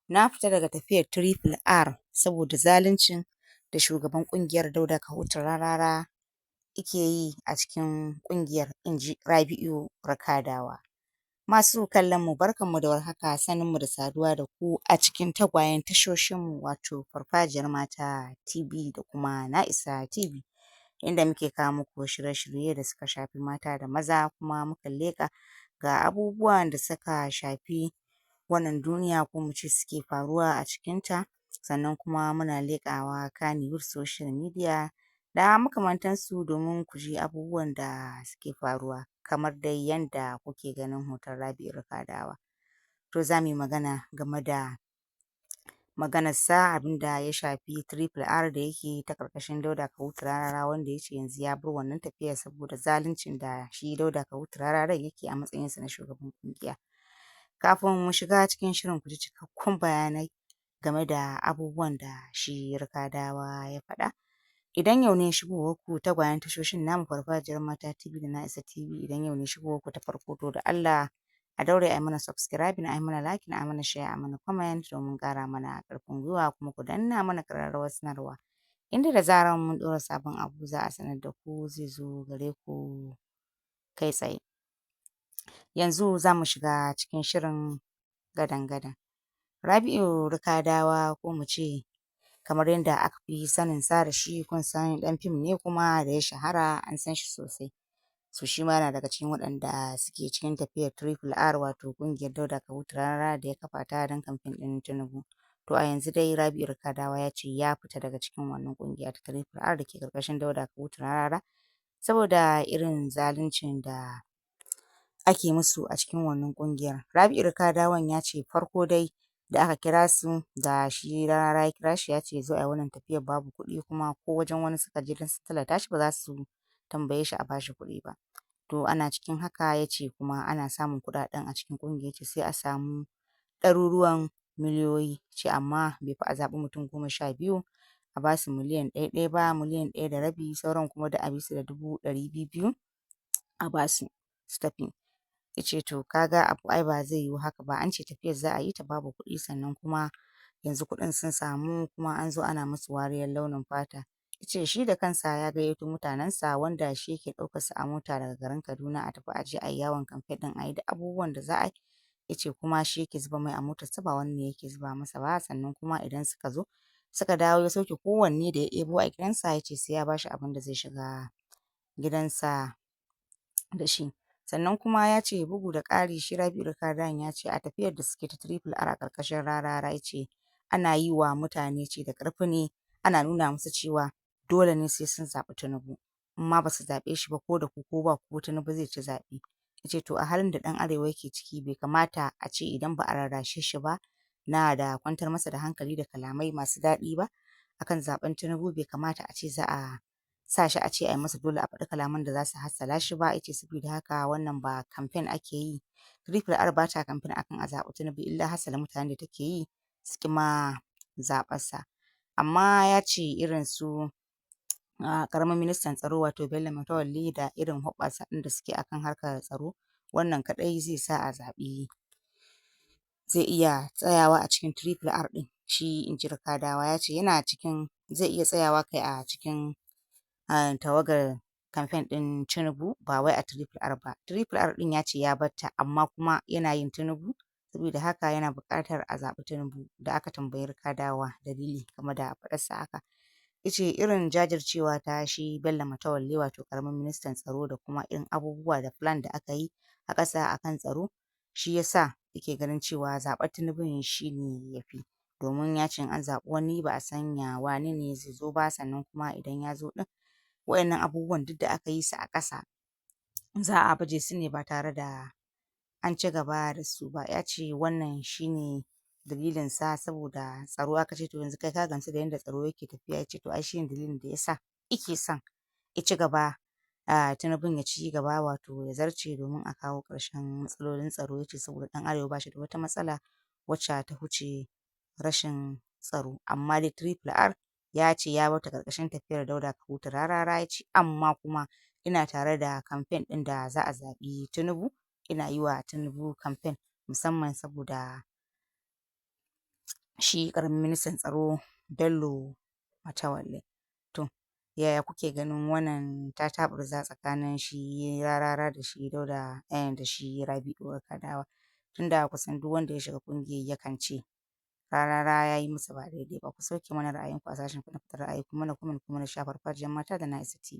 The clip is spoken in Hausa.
Na fita daga tafiyar Triple R saboda zaluncin da shugaban ƙungiyar Dauda Kahutu Rarara yake yi a cikin ƙungiyar, inji Rabi'u Rikadawa. Masu kallon mu, barkanmu da warhaka, sannunmu da saduwa da ku a cikin tagwayen tashoshinmu, wato Farfajiyar Mata TV da kuma Na Isa TV, inda muke kawo muku shirye-shirye da suka shafi mata da maza, kuma mukan leƙa ga abubuwan da suka shafi wannan duniya, ko mu ce suke faruwa a cikinta. Sannan kuma muna leƙawa Kannywood, social media da makamantansu, domin ku ji abubuwan da suke faruwa. Kamar dai yanda kuke ganin hoton Rabi'u Rikadawa, to za mu yi magana game da maganarsa, abin da ya shafi Triple R da yake ta ƙarƙashin Dauda Kahutu Rarara, wanda ya ce yanzu ya bar wannan tafiyar saboda zaluncin da shi Dauda Kahutu Rararan yake a matsayinsa na shugaban ƙungiya. Kafin mu shiga cikin shirin, ku ji cikakkun bayanai game da abubuwan da shi Rikadawa ya faɗa. Idan yau ne shigowar ku tagwayen tashoshin namu, Farfajiyar Mata TV da Na Isa TV, idan yau ne shigowar ku ta farko, to da Allah a daure a yi mana subscribing, a yi mana liking, a yi mana share, a mana comment, domin ƙara mana ƙarfin gwiwa, kuma ku danna mana ƙararrawar sanarwa, inda da zarar mun ɗora sabon abu za a sanar da ku, zai zo gare ku kai tsaye. Yanzu za mu shiga cikin shirin gadan-gadan. Rabi'u Rikadawa, ko mu ce kamar yadda aka fi sanin sa da shi, kun san ɗan fim ne kuma da ya shahara, an san shi sosai. So shi ma yana daga cikin waɗanda suke cikin tafiyar Triple R, wato ƙungiyar Dauda Kahutu Rarara da ya kafa ta don kamfen ɗin Tinubu. To a yanzu dai Rabi'u Rikadawa ya ce ya fita daga cikin wannan ƙungiya ta Triple R da ke ƙarƙashin Dauda Kahutu Rarara, saboda irin zaluncin da ake musu a cikin wannan ƙungiyar. Rabi'u Rikadawan ya ce farko dai da aka kira su, da shi Rarara ya kira shi, ya ce ya zo a yi wannan tafiyar, babu kuɗi, kuma ko wajen wani suka je don su tallata shi ba za su tambaye shi a bashi kuɗi ba. To ana cikin haka, ya ce kuma ana samun kuɗaɗen a cikin ƙungiyar, ce sai a samu ɗaruruwan miliyoyi, ce amma bai fi a zaɓi mutum 12 a ba su miliyan ɗaya ɗaya ba, miliyan 1.5, sauran kuma duk a bi su da 200,000 a ba su su tafi. Ya ce to ka ga abu ai ba zai yiwu haka ba, an ce tafiyar za a yi ta babu kuɗi, sannan kuma yanzu kuɗin sun samu, kuma an zo ana musu wariyar launin fata. Ya ce shi da kansa ya gayyato mutanensa, wanda shi yake ɗaukar su a mota daga garin Kaduna a tafi a je a yi yawon kamfen ɗin, a yi duk abubuwan da za a yi. Ya ce kuma shi yake zuba mai a motarsa, ba wani ne yake zuba masa ba. Sannan kuma idan suka zo suka dawo, ya sauke kowanne da ya ɗebo a gidansa, ya ce sai ya ba shi abin da zai shiga gidansa da shi. Sannan kuma ya ce bugu da ƙari, shi Rabi'u Rikadawan ya ce a tafiyar da suke ta Triple R a ƙarƙashin Rarara, ya ce ana yi wa mutane ci da ƙarfi ne, ana nuna musu cewa dole ne sai sun zaɓi Tinubu, in ma ba su zaɓe shi ba, ko da ku ko ba ku, Tinubu zai ci zaɓe. Ya ce to a halin da ɗan arewa yake ciki, bai kamata a ce idan ba a rarrashe shi ba na da kwantar masa da hankali da kalamai masu daɗi ba akan zaɓen Tinubu, bai kamata a ce za a sa shi a ce a yi masa dole a faɗi kalaman da za su hassala shi ba. Ya ce saboda haka wannan ba kamfen ake yi, Triple R ba ta kamfen akan a zaɓi Tinubu, illa hassala mutane da take yi su ƙi ma zaɓarsa. Amma ya ce irin su ƙaramin ministan tsaro, wato Bello Matawalle, da irin hoɓɓasa ɗin da suke akan harkar tsaro, wannan kaɗai zai sa a zaɓi, zai iya tsayawa a cikin Triple R ɗin shi, inji Rikadawa. Ya ce yana cikin, zai iya tsayawa kai a cikin tawagar kamfen ɗin Tinubu, ba wai a Triple R ba. Triple R ɗin ya ce ya bar ta, amma kuma yana yin Tinubu, saboda haka yana buƙatar a zaɓi Tinubu. Da aka tambayi Rikadawa dalili game da faɗarsa haka, ya ce irin jajircewa ta shi Bello Matawalle, wato ƙaramin ministan tsaro, da kuma irin abubuwa da plan da aka yi a ƙasa akan tsaro, shi ya sa yake ganin cewa zaɓar Tinubun shi ne ya fi, domin ya ce in an zaɓi wani ba a san ya wane ne zai zo ba, sannan kuma idan ya zo ɗin, waɗannan abubuwan duk da aka yi su a ƙasa za a baje su ne ba tare da an ci gaba da su ba. Ya ce wannan shi ne dalilinsa, saboda tsaro. Aka ce to yanzu kai ka gamsu da yadda tsaro yake tafiya? Ya ce to ai shi ne dalilin da ya sa yake son ya ci gaba, Tinubun ya ci gaba, wato ya zarce, domin a kawo ƙarshen matsalolin tsaro. Ya ce saboda ɗan arewa ba shi da wata matsala wacce ta wuce rashin tsaro. Amma dai Triple R ya ce ya bar ta ƙarƙashin tafiyar Dauda Kahutu Rarara, ya ce amma kuma ina tare da kamfen ɗin da za a zaɓi Tinubu, ina yi wa Tinubu kamfen, musamman saboda shi ƙaramin ministan tsaro Bello Matawalle. To, yaya kuke ganin wannan tataɓurza tsakanin shi Rarara da shi Dauda da shi Rabi'u Kadawa? Tunda kusan duk wanda ya shiga ƙungiyar yakan ce Rarara ya yi musu ba daidai ba. Ku sauke mana ra'ayinku a sashen ku na ra'ayi, ku mana comment, ku mana share farfajiyar mata da na ICT.